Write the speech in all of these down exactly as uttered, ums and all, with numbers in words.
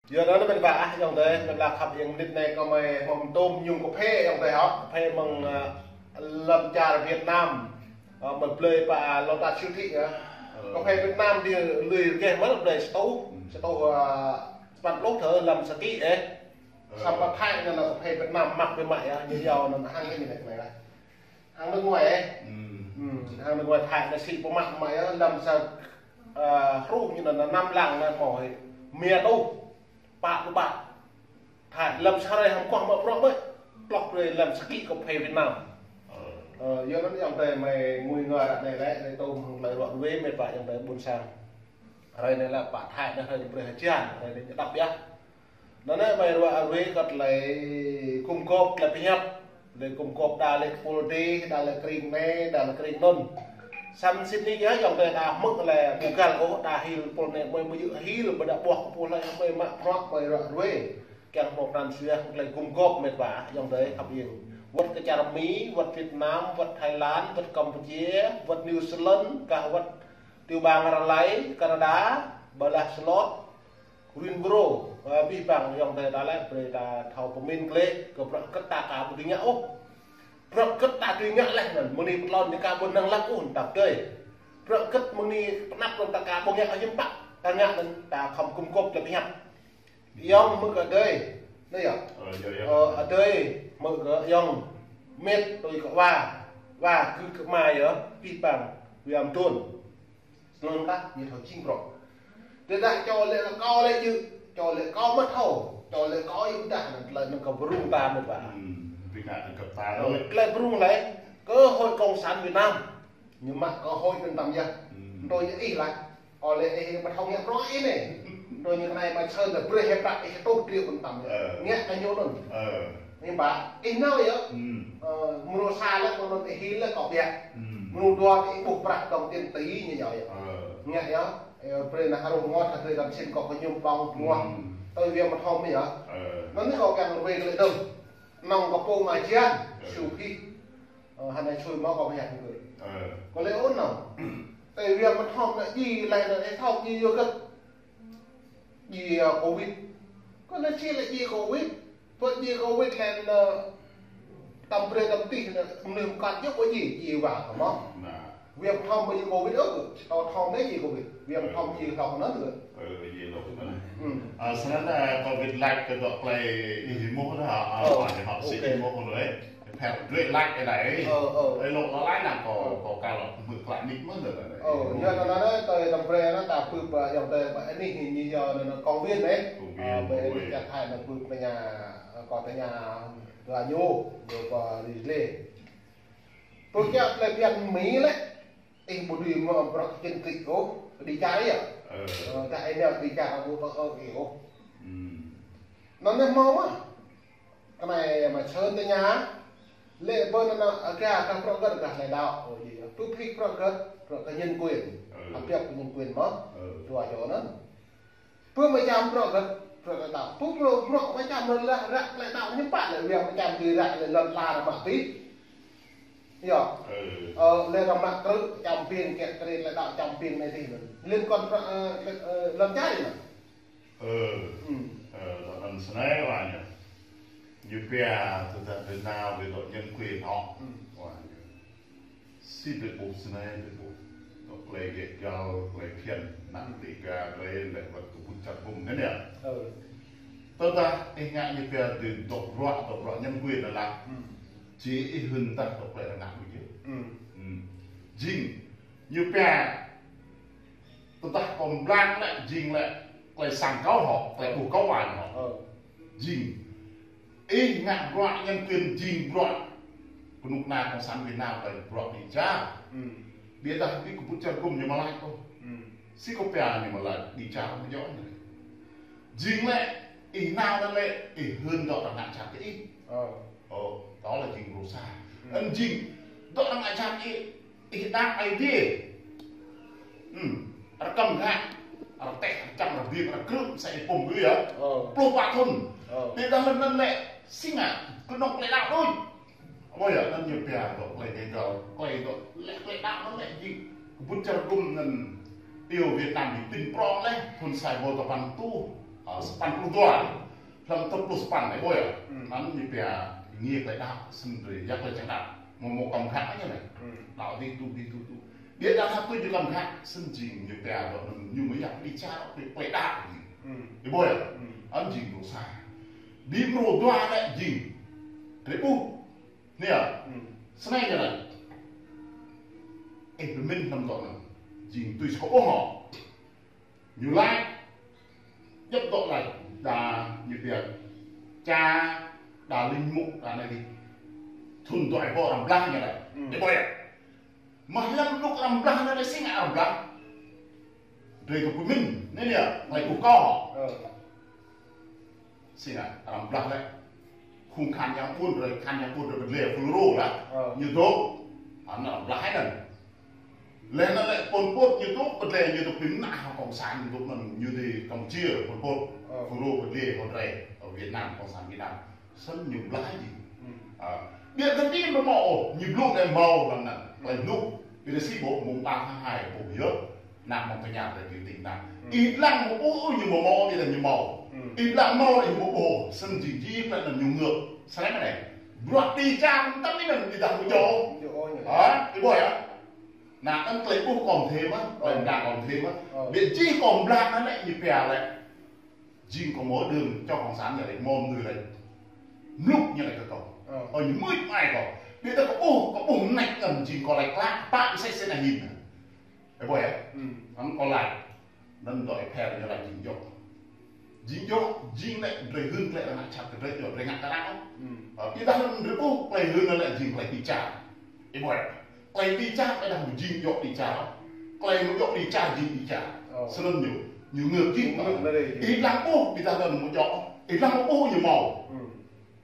Yua anăn mĭt wa ah, ayŏng adei, mĭt wa khăp, êng mnĭt anei kâo mơ̆ng mtŭm ñu kphê, ayŏng adei hŏ, kphê mơ̆ng, ơ, lăn čar Việt Nam, ơ, mơ̆ng blei pă lăn čar siêu thị, ơ. Kphê Việt Nam dih lui geh mơh blei satu, satu, ơ, span lôh thơ lăn Saki, ơ. Samơ̆ Thái anăn kphê Việt Nam mă bi mă, ơ, ñu yua anăn hăng ênuk anei, anei lah. Hăng nước ngoài, ơ. Hăng nước ngoài Thái anăn sĭ pơmă mă, ơ, lăn sa, ơ, hruh ñu anăn năm lăng anăn mâo hĕ mia tu, pă tu pă. Thái lăn sa rei hăm kuah mă prŏ mơh. Plŏk rei lăn Saki kphê Việt Nam. Ơ, yua anăn ayŏng adei mơ̆ng ngui ngơ ară anei lĕ, lĕ tôm hăng klei ruă ruê mĭt wa ayŏng adei ƀuôn sang. Rei anei lĕ pă Thái anăn rei brei hơjan, rei anei ñu đăp yơh. Anăn mơ̆ng ruă ruê kơ klei gum gôp klei pơhiăp, klei gum gôp đa lĕ kpul dih, đa lĕ krĭng anei, đa lĕ krĭng anăn. Săn sĭt nik yơh, ayŏng adei đa hmư̆ lĕ ƀu găl ôh, đa hil pul anei, mơi mơi hil, ƀiădah ƀuh kơ pul anei, mơi mă prŏ, mơi ruă ruê. Kiăng mâo pran jua klei gum gôp mĭt wa, ayŏng adei khăp êng. Wăt kơ čar Mi, wăt Việt Nam, wăt Thái Lan, wăt Campuchia, wăt New Zealand, kah wăt tiểu bang Raleigh, Canada, Balashlot, Greensboro, ơ, abih bang ayŏng adei ta lĕ, brei ta thâo pơmĭn klei, kơ bruă kơt ta ka ƀu dưi ngă ôh. Bruă kơt ta dưi ngă leh anăn, mơ̆ng anei pơtlôn ñu ka ƀu năng lăp ôh, ta dei. Bruă kơt mơ̆ng anei pơnăp anăn ta ka ƀu ngă ôh hiưm pă, ta ngă anăn ta khŏm gum gôp klei pơhiăp. Ayŏng mơ̆ng kơ adei, anei yơh. Ơ, yơh, yơh. Ơ, adei mơ̆ng kơ ayŏng, mĭt tui kơ wa, wa kơ kơ ama yơh, abih bang, wa mduôn. Snăn kah ñu thâo jing bruă. Tơdah čô lĕ kâo lĕ jih, čô lĕ kâo mă thâo, čô lĕ kâo yơh dah, anăn klei anăn kơ brŭng ta mĭt wa. Bi ngă anăn kơ ta. Ơ, đôi. Klei brŭng lĕ, cơ hội cộng sản Việt Nam. Ñu mă cơ hội anăn tam yơh. Đôi ñu ih lah. Ơ, lĕ ih mă thâo ngă bruă ih anei. Đôi ñu anei mă sơ̆ ta brei hĕ prăk ih tuh triệu anăn tam yơh. Ơ. Ngă kơ ñu anăn. Ơ. Ñu ba, ih nao yơh. Ơ, mrô sa lĕ kâo anăn ih hil lĕ kâo biă. Mrô dua ih ƀuh prăk dŏng tiền tỷ ñu yơh. Ơ. Ngă yơh. Ơ, brei anăn hruê ngot, hruê dăm sin kâo kơ ñu păng pnuah. Tui wa mă thâo mơh yơh. Ơ. Anăn anei kâo kiăng ruê klei dơ̆ng. Nŏng kơ pô mă jian, ơ, siu phĭ. Ơ, hơnai sui mâo kâo pơhiăp hŏng gơ̆. Ơ. Kâo lĕ ôh nŏng. Tui wa mă thâo anăn jih leh anăn ih thâo jih yua kơ jih, ơ, covid. Kâo lĕ si lĕ jih covid. Pơ jih covid leh anăn, ơ, tăm brei tăm tih anăn, mnuih mkăn yơh pơ jih, jih wa kơ mâo. Nah. Wa mă thâo mơ̆ng jih covid ôh, kâo thâo mơ̆ng jih covid. Wa mă thâo jih hlŏng anăn gơ̆. Ơ, jih hlŏng anăn. Ơ, snăn, ơ, covid lač kơ dŏ klei ih êmuh dah, ơ, ơ, ơ, si êmuh anăn. Pher drei lač êdei. Ơ, ơ. Ơ, lŏ lŏ lač nă kâo, kâo kăl hmư̆ klă nik mơh leh. Ơ, yua anăn anăn, tui tăm brei anăn ta pưp, ơ, ayŏng adei, ơ, anei ñu yua anăn công viên anei. Công viên, ơ, ƀơi anei ôi. Čar Thái anăn pưp tơña, ơ, kâo tơña, la ñu, ñu kơ ri lê. Pơ kiă klei bhiăn Mi lĕ, ih ƀu dưi mâo bruă kčĭn kĭ ôh, đi čar yơh. Ơ. Ơ, dah ih nao đi čar ƀu tơ ơ ih ôh. Anăn anei mâo mơh. Kơ anei mă sơ̆ tơña, lĕ ƀơ anăn, ơ, ka, ka bruă gơ̆t, ka lĕ đăo, ơ, jih yơh. Pơ phĭ bruă gơ̆t, bruă kơ nhân quyền. Ơ. Hăp biăp kơ nhân quyền mơh. Ơ. Dua čô anăn. Pơ mă jam bruă gơ̆t, bruă kơ đăo. Pơ bruă, bruă mă jam bruă lah, ră klei đăo ñu pă lĕ, wa mă jam dưi ră lĕ lăn ala mă bi. Yơh. Ơ. Ơ, lĕ ră mă krư̆, jam biêng kiă kriê klei đăo, jam biêng anei dih anăn. Liên quan bruă, ơ, lĕ, ơ, lăn čar anăn. Ơ. Ơ, tơ anăn snei wa ñu. Ñu pia tơdah Việt Nam bi dŏ nhân quyền hŏ. Wa ñu. Si bi ƀuh snei bi ƀuh. Dŏ klei geh găl, klei bhiăn, nă ti ga klei leh wăt kơ ƀuôn čar gŭm anăn yơh. Ơ. Tơdah ih ngă ñu pia dưi dŏ bruă, dŏ bruă nhân quyền anăn lah. Či ih hưn tah dŏ klei ngă bi jih. Jing. Ñu pia Tơdah kâo mblang lĕ, jing lĕ, klei sang kâo hŏ, klei ƀuh kâo wa hŏ. Ơ. Jing. Ih ngă bruă nhân quyền jing bruă. Knŭk kna cộng sản Việt Nam klei bruă đi čar. Ƀiădah bi kơ ƀuôn čar gŭm ñu mă lač kâo. Si kâo pia ñu mă lač đi čar mjŏ ñu. Jing lĕ, ih nao lĕ, ih hưn dŏ arăng ngă čar kơ ih. Ơ. Ơ, kâo lĕ jing bruă sa. Ơ. Anăn jing, dŏ arăng ngă čar ih, ih đăo Aê Diê. Hm, arăng kăm ngă, arăng teh, arăng čăm, arăng biêng, arăng krư̆, msĕ ih pŭm gơ̆ yơh. Ơ. Pluh pă thŭn. Ơ. Ti dah lăn anăn lĕ, si ngă, knŏng klei đăo đuč. Ƀuh yơh, anăn ñu pia dŏ klei găl, klei dŏ, lĕ klei đăo anăn lĕ jing. Kơ ƀuôn čar gŭm anăn, iêu Việt Nam jing tĭng prŏng leh, thŭn sa êbâo dua păn êtuh. Sa păn pluh dua, hlăm tơl pluh sa păn, ih ƀuh ya. Hmm. Anăn ñu pia ngiê klei đăo, snăn drei ya klei čiăng đăo. Mâo mâo kăm khă ñu anei. Hmm. Đăo dih tu, dih tu, tu. Ƀiădah hlăm tu ñu kăm khă, snăn jing ñu pia dŏ anăn ñu mâo ya klei čar, klei, klei đăo jing. Hmm. Ih ƀuh ya. Hmm. Anăn jing mrô sa. Bi mrô dua lĕ jing. Drei ƀuh. Anei ya. Hmm. Snei ñu anei. Ih bi mĭn hlăm dŏ anăn. Jing tui si kâo ƀuh hŏ. Ñu lač, djăp dŏ lač, đa ñu pia, ča, đa lĭng mŭk, đa anei dih. Thŭn dua êbâo arăng blah ñu lač. Hmm. Ih ƀuh ya. Mă hlăm anôk arăng blah anăn lĕ si ngă arăng blah. Drei kơ pơmĭn, anei ya, lač ƀuh kâo. Ơ. Si ngă arăng blah lĕ. Khung kahan yang ƀuôn, drei kahan yang ƀuôn, drei bơdle FULRO lah. Ơ. Ñu dôk, anăn arăng blah anăn. Leh anăn lĕ Pol Pot ñu dôk, bơdle ñu dôk bi mnă hŏng cộng sản ñu dôk anăn ñu dê Campuchia, Pol Pot. Ơ. FULRO bơdle hŏng drei, ơ, Việt Nam, cộng sản Việt Nam. Snăn ñu blah jing. Hmm. Ơ. Ƀiădah ti mâo ôh, ñu blŭ leh mâo hlăm anăn. Klei blŭ, ƀiădah si ƀuh mơ̆ng ƀăng hăng hai ƀuh yơh. Anăn mơ̆ng tơña drei ti tĭng anăn. Hmm. Ih dlăng mâo ƀuh, ñu mâo mâo, ƀiădah ñu mâo. Hmm. Ih dlăng mâo, ih mâo ƀuh, snăn jing jih klei anăn ñu ngược. Snăn anei. Bruă ti čar mtam anei ƀiădah ñu djŏ. Djŏ ñu. Hă? Ih ƀuh ya? Anăn klei ƀuh kâo mthê mơh, klei mđang kâo mthê mơh. Ơ. Ƀiădah jih kâo mblang anăn lĕ ñu pia lĕ. Jing kâo mâo đưm čŏk cộng sản ñu lĕ mâo mnuih lĕ. Mluk ñu lĕ kơ kâo. Ơ. Ơ, ñu mưč mai kâo. Ƀiădah kâo ƀuh, kâo ƀuh mnêč ngăn jing kâo lĕ klă, pă msĕ snăn hin. Ih ƀuh ya? Hmm. Anăn kâo lač. Anăn dŏ ih pher ñu lač jing djŏ. Jing djŏ, jing lĕ drei hưn klei arăng ngă čăt kơ drei djŏ, drei ngă kơ arăng. Hmm. Ơ, ƀiădah anăn drei ƀuh klei hưn lĕ jing klei ti čar. Ih ƀuh ya? Klei ti čar, klei đăm jing djŏ ti čar. Klei amâo djŏ ti čar jing ti čar. Ơ. Snăn ñu, ñu ngược jih. Ñu ngược anăn dih. Ih dlăng ƀuh, ƀiădah anăn amâo djŏ. Ih dlăng amâo ƀuh ñu mâo. Hmm.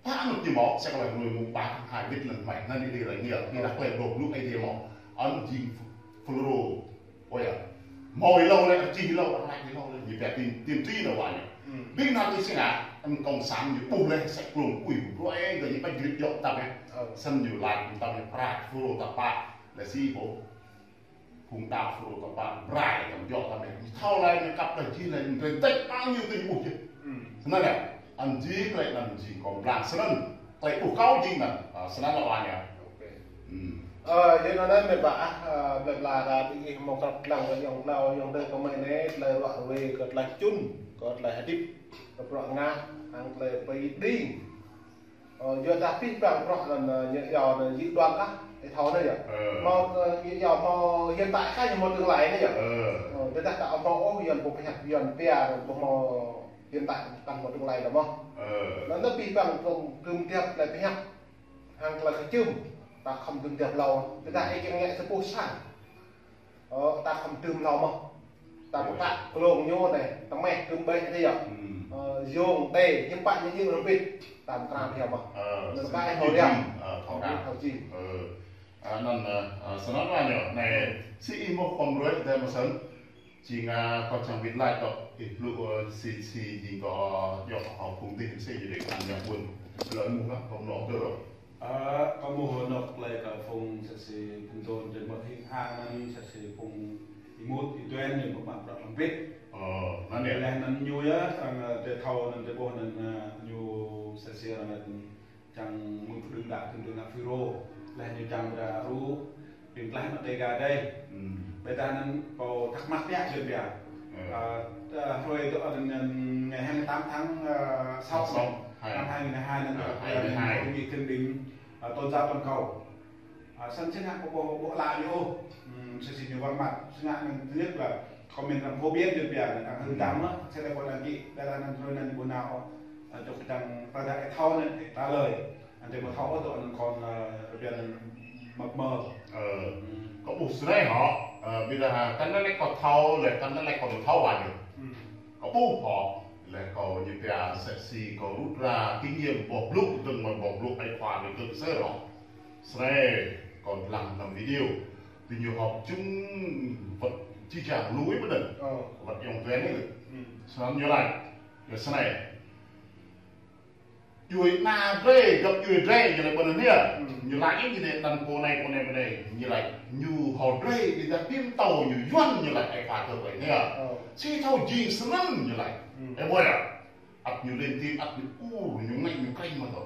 Pă anôk ñu mâo, msĕ klei mnuih mâo ƀăng hăng hai wĭt lăn hmei, anăn ih dê lač ñu. Ƀiădah klei dôk blŭ ih dê mâo. Anăn jing FULRO. Ơ ya. Mâo êlâo leh, čih êlâo, lač êlâo leh, ñu pia tiên, tiên tri anăn wa ñu. Hmm. Bi anăn ti si ngă, anăn cộng sản ñu ƀuh leh, msĕ klông ui, bruă ih, gơ̆ ñu ƀač grit djŏ mtam ya. Ơ. Snăn ñu lač mtam ya, prăk FULRO ta pă, leh si ƀuh. Phung đăo FULRO ta pă, brai, tam djŏ tam ya. Ñu thâo leh, ñu kăp leh, jih leh, ñu drei têč, ƀăng ñu ti ñu ƀuh jih. Hmm. Snăn ya, anăn jih klei anăn jing kâo mblang snăn. Klei ƀuh kâo jing anăn, ơ, snăn leh wa ñu. Ok. Hmm. Ơ, yơh anăn mĭt wa ah, ơ, blei bla ra diih mâo krăp dlăng kơ ayŏng tlâo, ayŏng adei kơ mei anei, tlei ruă ruê, kơ tlei čŭn, kơ tlei hdĭp, kơ bruă ngă, hăng tlei pei ding. Ơ, yua dah pih păng bruă anăn, ơ, ñu yua anăn dự đoán ah, ih thâo anei ya. Ơ. Mâo, ơ, ñu yua mâo hiện tại kah ñu mâo tương lai anei ya. Ơ. Ơ, ƀiădah ta mâo ôh, yuăn pô pơhiăp, yuăn pia, pô mâo hiện tại, kăn mâo tương lai dơ̆ng mơh. Ơ. Anăn pih păng kơ tơm tiap tlei pơhiăp. Hăng tlei kčưm, ta khăm tơm tiap êlâo. Ƀiădah ih kiăng ngă sa boh sang. Ơ, ta khăm tơm êlâo mơh. Ta pơtă klông ñu anei, ta meh tơm ƀĕ anei ya. Hmm. Ơ, yŏng, đê, hiư̆m pă ñu ñu rơbit, ta mkra bhiâo mơh. Ơ, anăn snăn kơ ih thâo jing. Ơ, thâo jing. Ơ, anăn, ơ, ơ, snăn wa ñu, anei, si ih mâo kăm ruai, dê mâo snăn. Jing, ơ, kâo čiăng wĭt lač dŏ, ih blŭ, ơ, si, si, jing kâo, djŏ, kâo phung dih, si, jing dih, kăn yang ƀuôn. Leh mŭt lah, kâo mlŏ dơ̆ng. Ơ, kâo mâo anôk klei kơ phung msĕ si phung dôn jing mơh hing hang anăn msĕ si phung êmut êduen ñu mă bruă hlăm wĭt. Ơ, anăn ya. Leh anăn ñu ya, arăng, ơ, drei thâo anăn drei ƀuh anăn, ơ, ñu msĕ si arăng čiăng mŭt đưm đă, đưm đă FULRO. Leh ñu čiăng đa rŭ, đĭng tlaih mă Dega dei. Hmm. Ƀiădah anăn kâo thắc mắc biă, biă biă. Ơ. Ơ, ơ, hruê dŏ anăn, ơ, ngày hai mươi tám tháng, ơ, sáu, sáu, hai. Năm hai nghìn hai mươi hai anăn, ơ, ơ, hai mươi hai. Hội nghị thượng đỉnh, ơ, tôn giáo toàn cầu. Ơ, snăn snăn kâo ƀuh, ƀuh lă ñu ôh. Hmm, msĕ si ñu wăng măt, snăn anăn thứ nhất là comment arăng phổ biến ñu biă, arăng hưn dăng mơh, snăn kâo đăng ký, ƀiădah anăn hruê anăn ñu ƀuh nao, ơ, čŏk čiăng ƀiădah ih thâo anăn, ih trả lời. Anăn drei ƀuh thâo ôh dŏ anăn kon, ơ, rơpian anăn măk mơ. Ơ, hmm. Kâo ƀuh snei hŏ, ơ, ƀiădah, ơ, kăn lĕ kâo thâo, leh kăn lĕ kâo thâo wa ñu. Hmm. Kâo ƀuh hŏ, leh kâo ñu pia msĕ si kâo rŭt ra kinh nghiệm boh blŭ, dơ̆ng mơ̆ng boh blŭ ai khua ñu dơ̆ng sơr hŏ. Snei, kâo dlăng hlăm video. Ti ñu họp chung wăt či čang lui mơ̆n. Ơ. Wăt ayŏng adei anei. Hmm. Snăn ñu lač, ya snei. Djuê ana drei, găp djuê drei, ñu lač ƀuh anăn ya. Hmm. Ñu lač ñu dê anăn pô anei, pô anei, pô anei. Ñu lač, ñu hŏ drei, ƀiădah bi mtâo ñu yuăn ñu lač ai khua kơ klei anei ya. Ơ. Si thâo jing snăn ñu lač. Hmm. Ơ, ƀuh ya. Ăt ñu lên tiếng, ăt ñu ur, ñu ngêñ, ñu krêñ mă tơ.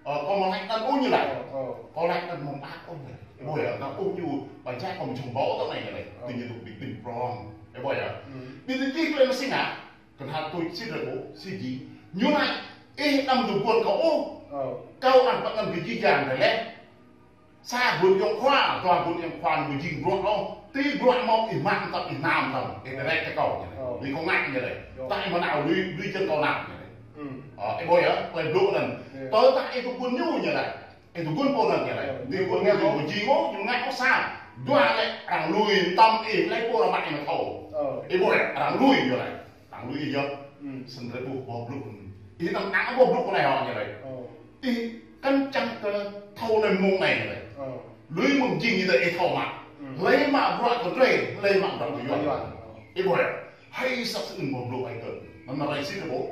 Ơ, kâo mă lač anăn ôh ñu lač. Ơ, ơ. Kâo lač anăn mơ̆ng ăt ôh ñu lač. Ơ. Ƀuh yơh, anăn ôh ñu, ƀai čar kâo mčhŏng ƀâo tơ anei ñu lač. Ơ. Tơ ñu tŭ bi pĭn prŏng. Ơ, ƀuh yơh. Ơ. Bi tơ jih klei msĕ ngă, knhal tuč si drei ƀuh, si jing. Ñu lač, ih đăm tŭ guôn kâo ôh. Ơ. Kâo ăt pơkăn bi jih jang drei leh. Sa ƀuôn ayŏng khua, dua ƀuôn ayŏng khua ñu jing bruă ôh. Ti bruă mâo ih mă mtam, ih nao mtam, ih direct kơ kâo ñu lač. Ơ. Lui kâo ngă ñu lač. Ơ. Tơdah ih mă nao lui, lui jơ̆ng kâo nao ñu lač. Ơ, ih ƀuh yơh, klei blŭ anăn. Ơ. Tơdah ih tŭ guôn ñu ñu lač. Ih tŭ guôn pô anăn ñu lač. Ơ. Ti guôn ñu ñu jing ôh, ñu ngă ôh sa. Dua lĕ, arăng lui mtam ih, hlei pô arăng mă ih amâo thâo. Ơ. Ih ƀuh yơh, arăng lui ñu lač. Arăng lui ih yơh. Snăn drei ƀuh boh blŭ. Ih năng nao boh blŭ kơ anei hŏ ñu lač. Ơ. Ih kăn čiăng kơ thâo leh mông anei ñu lač. Ơ. Lui mông jing ñu lač ih thâo mă. Hlei mă bruă kơ drei, hlei mă bruă kơ Yuăn. Ih ƀuh yơh. Hei săk sơưn boh blŭ ai kơ. Anăn arăng si kơ ƀuh.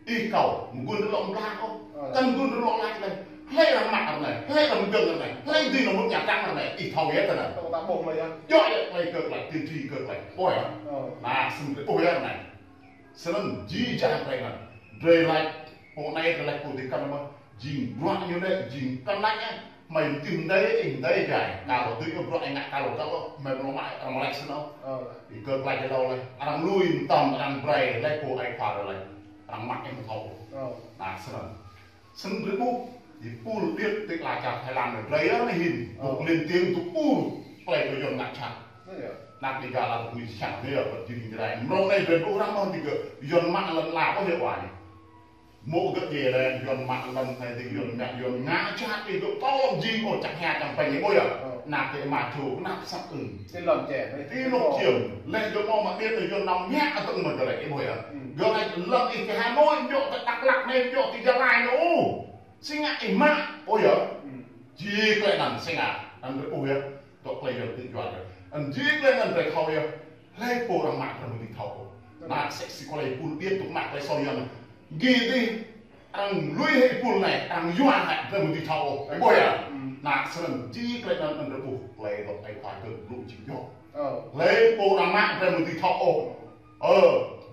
Ih kâo, mguôn rơlŏ mblang ôh. Ơ. Kăn mguôn rơlŏ lač leh. Hlei arăng mă arăng leh, hlei arăng mgơ̆ng arăng leh, hlei dưi nao mŭt ña tăng arăng leh, ih thâo yơh tơ anăn. Thâo ta ƀuh leh yơh. Djŏ yơh, klei kơ klei, tiên tri kơ klei. Ƀuh yơh. Ơ. Anăn snăn drei ƀuh yơh anei. Snăn jih jang klei anăn. Drei lač, pô anei drei lač pô ti kăn mơh. Jing bruă ñu leh, jing kăn lač ah. Hmei mtih mdei, ih mdei jai. Kâo dưi ôh bruă ih ngă kâo kâo, hmei mlŏ mă, arăng lač snăn. Ơ. Ih kơ klei jai leh. Arăng lui mtam, arăng brei, lač pô ai khua lač. Arăng mă ih amâo thâo. Ơ. Anăn snăn. Snăn drei ƀuh, êpul điêt ti ala čar Thái Lan anei drei yơh anei hĭn. Ơ. Dôk lên tiếng dôk ur, klei kơ Yuăn ngă jhat. Ơ, yơh. Anak Dega lač dôk mĭn siăng anei yơh, băt jing jrai. Mrâo anei drei ƀuh arăng mơh ti gơ̆ Yuăn mă lăn ala ôh yơh wa anei. Mô̆ gơ̆ djiê leh, Yuăn mă lăn anei ti Yuăn ngă, Yuăn ngă jhat ti gơ̆ tơl jing ôh čang hia čang pĕñ ih ƀuh yơh. Ơ. Anak ti ama čô, anak săk ưn. Ti lăn čĕ, ti Ti lŏk lŏk. Čiêm. Leh gơ̆ mâo mă điêt ti Yuăn nao mă atŭng mơh gơ̆ leh ih ƀuh yơh. Ơ. Gơ̆ lač lăn ih ti Hà Nội, djŏ ti Dak Lak anei, djŏ ti Gia Lai anei ôh. Si ngă ih mă, ôh yơh. Ơ. Jih klei anăn si ngă, anăn drei ƀuh yơh. Dôk klei Yuăn ti juăt yơh. Anăn jih klei anăn drei thâo yơh. Hlei pô arăng mă drei amâo dưi thâo ôh. Ơ. Anăn sĕ si klei êpul điêt dôk mă klei soh Yuăn. Gĭ dih, arăng lui hĕ êpul anei, arăng yua hĕ drei amâo dưi thâo ôh. Ih ƀuh yơh. Ơ. Anăn snăn jih klei anăn anăn drei ƀuh klei dôk ai khua kơ blŭ jing yơh. Ơ. Hlei pô arăng mă drei amâo dưi thâo ôh. Ơ,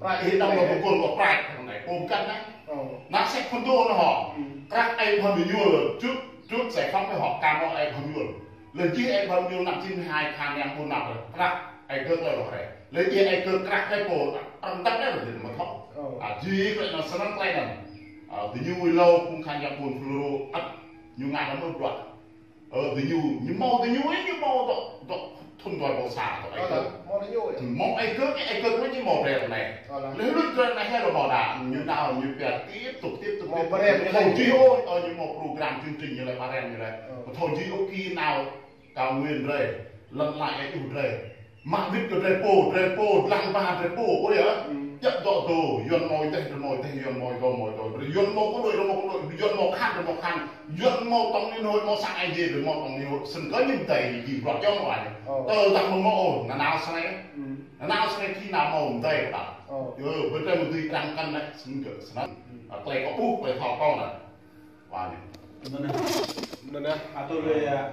Prăk. Ih đăm lŏ pơkŭl kơ Prăk, anei pô mkăn anei. Ơ. Anăn sĕ phŭn dô anăn hŏ. Ơ. Prăk ai phŭn mñuôl, čŭt, čŭt sĕ khăm hŏ, kăm hŏ ai phŭn mñuôl. Leh jih ai phŭn mñuôl năm chín mươi hai khan yang pô năp, Prăk ai gơ̆ leh lŏ hriê. Leh jih ai gơ̆ Prăk ai pô, arăng dăp leh lŏ dĭ mă thŏk. Ơ. A, jih klei anăn snăn klei anăn. A, diñu êlâo phung khan yang pô Fulro, ăt ñu ngă lăm bruă. Ơ, diñu, ñu mâo diñu, ñu mâo dôk, dôk thŭn dua êbâo sa, dôk ai gơ̆. Mâo diñu, ơ. Mâo ai gơ̆, ai gơ̆ ñu mâo brei anei. Ơ, leh. Leh lu brei anei hĕ lu mâo đa, ñu nao, ñu pia tiếp tục, tiếp tục, mâo tiếp tục. Brei, brei. Thâo jih ôh, ơ, ñu mâo program chương trình ñu leh, brei ñu leh. Ơ. Thâo jih ôh ki nao, cao nguyên drei, lăn ala êa juh drei. Mă wĭt kơ drei pô, drei pô, dlăng ba drei pô, ôh yơh. Ơ. Djăp dŏ dô, Yuăn mâo êdeh, drei mâo êdeh, Yuăn mâo dô, mâo dô. Yuăn mâo quân đội, drei mâo quân đội, Yuăn mâo khan, drei mâo khan. Yuăn mâo tổng liên hội, mâo sang Aê Diê, drei mâo tổng liên hội. Snăn kơ ñu mdei, ñu jing bruă Yuăn mâo anei. Ơ. Tơdah mâo mâo, ơ, nanao snei. Ơ. Nanao snei khi nao mâo mdei kơ ta. Ơ. Yơh, brei drei mâo dưi arăng kăn anei, snăn kơ, snăn. Ơ. A, klei kâo ƀuh, klei thâo kâo anăn. Wa anei. Mnơ̆ng anei. Mnơ̆ng anei. Atŭl, ơ,